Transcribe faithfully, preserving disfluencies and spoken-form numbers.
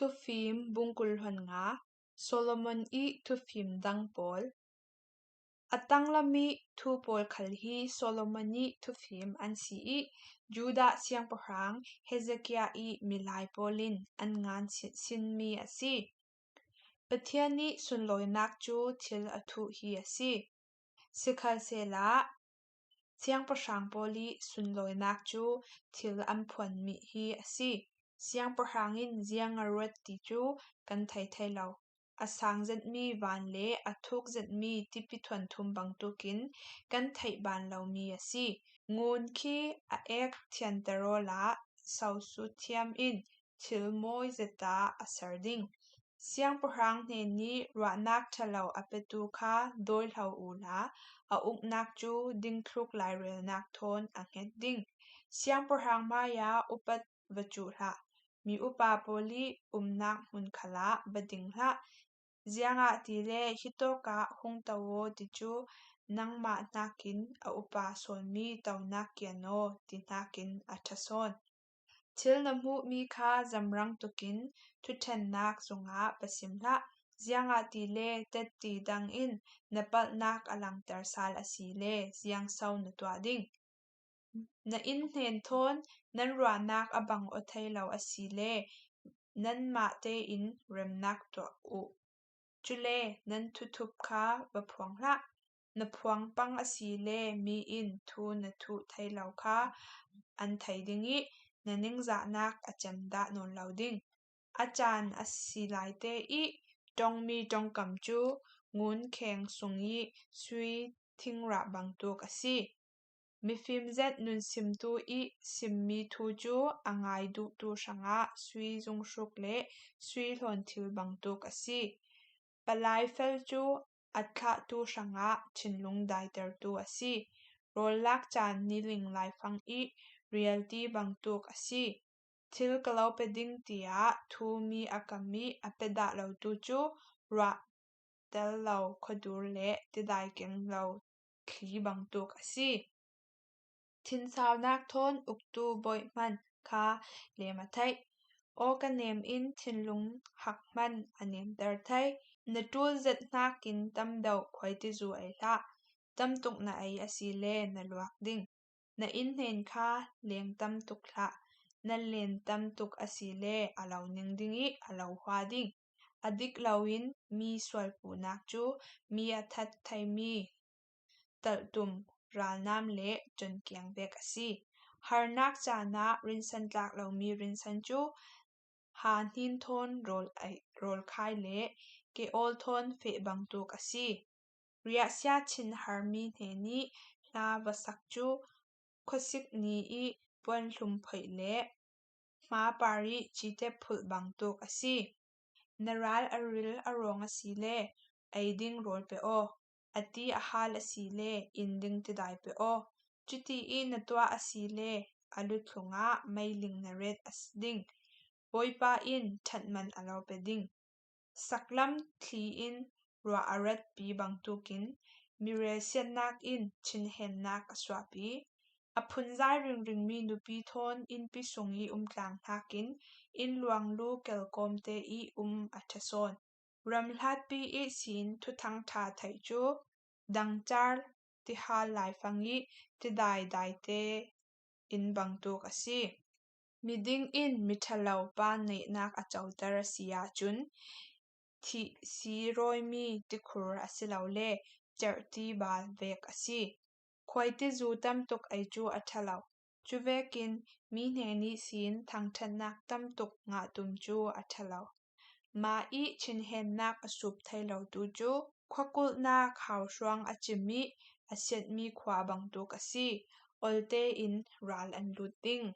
Tufim bung kul hluan nga. Solomon ih tufim dang pawl. A tanglam ih thu pawl khal hi Solomon ih tufim an si ih, Judah siangpahrang Hezekiah ih milai pawl in an ngan si-, sinmi a si. Pathian ih sunlawinak cu thil a thuh hi a si. Sikhalsehla, siangpahrang pawl ih sunlawinak cu thil an phuanmi hi a si. Siangpahrang in ziang a ruat ti cu kan thei thei lo. A sang zetmi van le a thuk zetmi tipi thuanthum bangtuk in kan theih ban lomi a si. Ngun khi a ek thianter awla sosu thiam in thil mawi zeta a ser ding. Siangpahrang hnen ih ruahnak ṭha lo a petu kha dawihlo uhla, a uknak cu dingthluk lairelnak thawn a hnget ding. Siangpahrang hmaiah upat va cuh hlah. Mi upa pawl ih umnak hmun khalah va ding hlah. Ziangahtile hitawkah hung to aw ti cu nangmah hnakin a upa sawlmi tonak kian aw ti hnakin a ṭha sawn. Thil na hmuhmi kha zamrang tukin thuṭhennak zungah va sim hlah. Ziangahtile tetti dang in na palhnak a langter sal asile ziangso na tuah ding. Na inn hnen thawn nan ruahnak a bang aw thei lo asile nanmah tein remnak tuah uh. Cule nan thuthup kha va phuang hlah. Na phuang pang asile mi in thu na thuh thei lo kha an thei ding ih na ningzahnak a cem dah nawn lo ding. A caan a si laite ih ṭongmi ṭongkam cu ngun kheng sung ih sui thingrah bangtuk a si. Mifim zet nunsimtu ih simmi thu cu a ngai duhtu hrangah sui zunghruk le sui hlawn thil bangtuk a si. Palai fel cu a thlahtu hrangah thinlung daitertu a si. Rawl lak caan niling laifang ih rialti bangtuk a si. Thil ka lo pe ding tiah thu mi a kam ih a pe dah lotu cu ruah tel lo khuadur le tidai keng lo thli bangtuk a si. Thinsaunak thawn uktu bawih hman kha lem a theih. Aw ka nem in thinlung hak hman a nemter thei. Na ṭul zet hnakin tam deuh khuaitizu ei hlah. Tam tuk na ei asile na luak ding. Na inn hnen kha leng tam tuk hlah. Na len tam tuk asile a lo ning ding ih a lo hua ding. A dik loin mi sualpunak cu mi a that theimi talhtum ralnam le ṭonkiang vek a si. Harnak caan ah rinsan tlak lomi rinsan cu ha hnin thawn rawl ei, rawl khai le ke awl thawn feh bangtuk a si. Riahsia thin harmi hnen ih hla va sak cu khuasik ni ih puanhlum phoih le hma par ih cite phulh bangtuk a si. Na ral a ril a rawng asile ei ding rawl pe aw. A ti a hal asile in ding tidai pe aw. Cuti ih na tuah asile a luthlung ah meiling na ret a si ding. Bawipa in ṭhatman a lo pe ding. Saklam thli in ruah a ratpi bangtukin mirelsiatnak in thinhennak a suahpi. A phunzai ringringmi nupi thawn innpi sung ih um tlang hnakin inn luanglu kelkawmte ih um a ṭha sawn. Ramhlatpi ihsin thuthang ṭha theih cu dangcar tihal laifang ih tidai daite in bangtuk a si. Miding in miṭhalo pa neihnak a coter a si ahcun thihsi rawimi tikhur asilole cerhti bal vek a si. Khuaitizu tam tuk ei cu a ṭha lo. Cuvekin mi hnen ihsin thangṭhatnak tam tuk ngah tum cu a ṭha lo. Mah ih thinhennak a sup thei lotu cu khuakulhnak hauhruang a cim ih a siatmi khua bangtuk a si. Olte in ral an lut ding.